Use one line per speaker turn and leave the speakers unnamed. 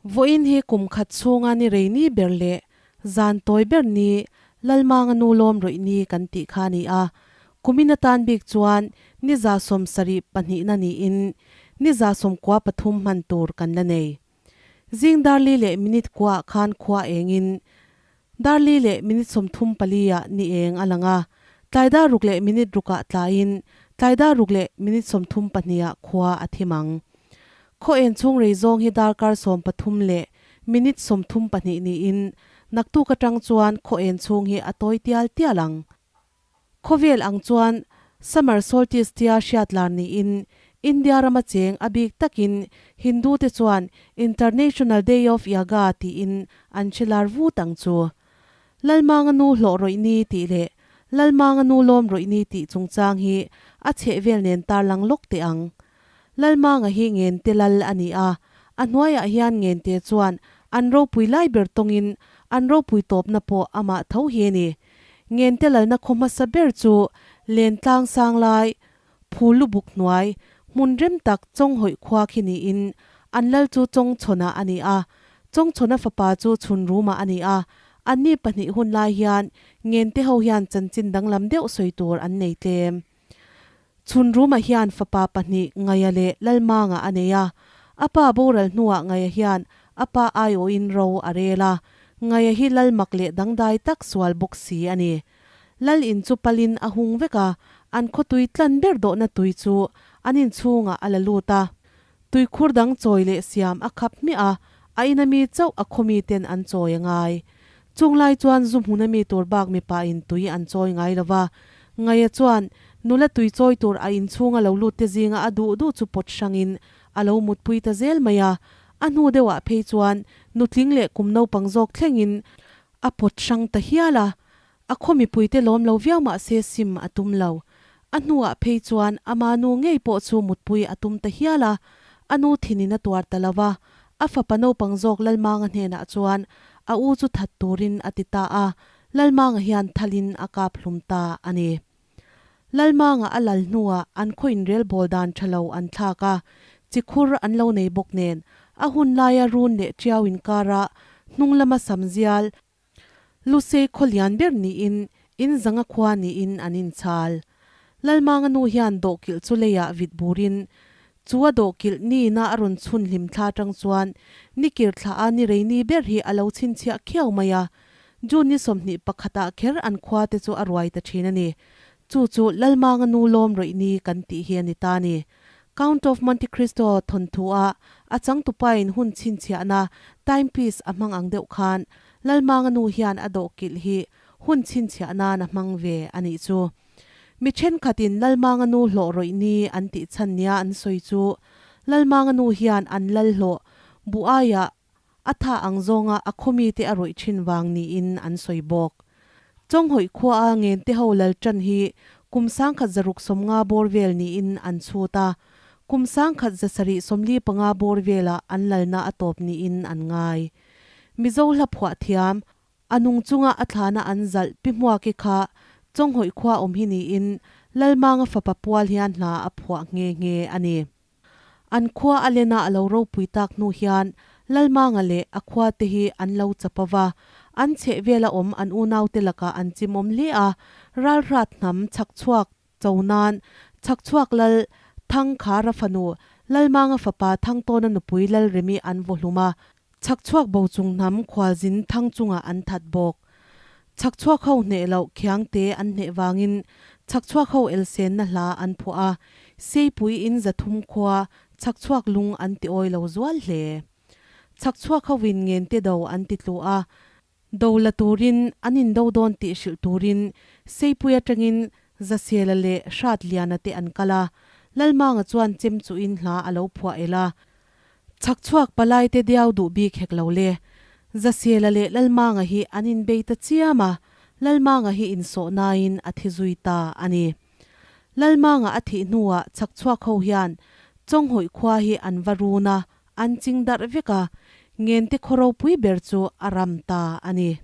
Vawiin hi kum khat chhunga ni rei ni ber leh zan tawi ber ni Lalmanga nu lawm rawih ni kan tih kha a ni a. Kumin atan bik chuan ni 72na niin ni 93 hman tur kan la nei. Zing dar li leh minute kuaah khan khua engin dar li leh minute 34 ah ni eng a lang a, tlai dar ruk leh minute rukah tlaiin tlai dar ruk leh minute 32 ah khua a thim ang. Khaw en chhung rei zawng hi darkar 13 leh minute 32 niin naktuk atang chuan khaw en chhung hi a tawi tial tial ang. Khawvel ang chuan Summer Solstice tia hriat lar niin India rama cheng a bik takin Hindu te chuan International Day of Yaga tiin an hre lar vut ang chu. Lalmanga nu hlawh rawih ni tih leh Lalmanga nu lawm rawih ni tih chungchang hi a chhehvel nen tarlang lawk teh ang. Lalmanga hi Ngente lal a ni a, a hnuaiah hian Ngente chuan an ropui lai ber tawngin an ropui tawpna pawh amah tho hi a ni. Ngente lalna khaw hmasa ber chu Lentlang sang lai, Phul lubuk hnuai, hmun rem tak Chawnghawih khua khi niin an lal chu Chawngchhawna a ni a. Chawngchhawna fapa chu Chhunruma a ni a. Anni pahnih hun lai hian Ngente ho hian chanchin danglam deuh sawi tur an nei tlem. Chhunruma hian fapa pahnih Ngaia leh Lalmanga a nei a. A pa boral hnuah Ngaia hian a pa aiawhin ro a rel a. Ngaia hi lal mak leh dangdai tak sual bawk si a ni. Lal in chu palin a hung vek a, an khawtui tlan ber dawhna tui chu an inchhungah a la lut a. Tuikhur dang chawi leh siam a khap hmiah a, a ina mi chauh a khaw miten an chawi a ngai. Chung lai chuan zu hmuna mi tur bak mipa in tui an chawi ngai lo va. Ngaia chuan nula tui chawi tur a inchhunga lo lut te zinga a duh duh chu pawt hrangin a lo mutpui ta zel mai a. A hnu deuhah phei chuan nutling leh kum naupang zawk thlengin a pawt hrang ta hial a. A khaw mipuite lawm lo viau mah se sim a tum lo. A hnuah phei chuan ama nu ngei pawh chu mutpui a tum ta hial a, a nu thinin a tuar ta lo va, a fapa naupang zawk Lalmanga hnenah chuan a u chu that turin a ti ta a, Lalmanga hian thalin a kap hlum ta a ni. Lalmanga a lal hnuah an khaw inrel bawl dan tha lo an thlak a, chikhur an lo nei bawk nen, a hun laia run leh tiau inkara hnung lama samzial, Lusei khaw lian ber niin in zanga khua niin an inchhal. Lalmanga nu hian dawhkilh chu leiah vit burin chu a dawhkilh nina a rawn chhun hlim thla atang chuan nikir thla a ni rei ni ber hi a lo chhinchhiah khiau mai a. June ni 21 ah kher an khua te chu a ruai ta thin a ni. Chu chu Lalmanga nu lawm rawih ni kan tih hi a ni ta a ni. Count of Monte Cristo thawnthu a a changtupain hun chhinchhiahna, time piece, a hmang ang deuh khan Lalmanga nu hian a dawhkilh hi hun chhinchhiah nan a hmang ve a nih chu. Mi thenkhatin Lalmanga nu hlawh rawih ni an tih chhan nia an sawi chu Lalmanga nu hian an lal hlawh buh aiah a tha ang zawnga a khawmite a rawih thin vang niin an sawi bawk. Chawnghawih khuaa Ngente ho lal tan hi kum 1650 bawr vel niin an chhut a, kum 1745 bawr velah an lalna a tawp niin an ngai. Mizo hla phuah thiam, a nung chunga a thlana an zalh Pi Hmuaki kha Chawnghawih khua awm hi niin Lalmanga fapa pual hian hla a phuah nghe nghe a ni. An khua a lena a lo ropui tak hnu hian Lalmanga leh a khua te hi an lo chap a va, an chheh vela awm an unaute lakah an chimawm hle a, ralhrat hnam chhakchhuak cho nan chhakchhuak lal Thangkhara fanu Lalmanga fapa Thangtawna nupui Lalremi an vaw hlum a, chhakchhuak bo chung hnam khualzin thang chungah an that bawk. Chhakchhuak ho hneh loh khiangte an hneh vangin chhakchhuak ho elsenna hla an phuah a, Seipui in 300 khua chhakchhuak lung an ti awi lo zual hle. Chhakchhuak ho in ngente do an ti tlu a, do la turin an indo dawn tih hrilh turin Seipui atangin Zasela leh Hratliana te an kal a, Lalmanga chuan chem chuhin hla a lo phuah el a, Chhakchhuak palaite diau duh bik hek lo le. Zasela leh Lalmanga hi an inbei ta chiam a, Lalmanga hi insawhnain a thi zui ta a ni. Lalmanga a thih hnuah chhakchhuak ho hian Chawnghawih khua hi an va run a, an ching darh vek a, Ngente khaw ropui ber chu a ram ta a ni.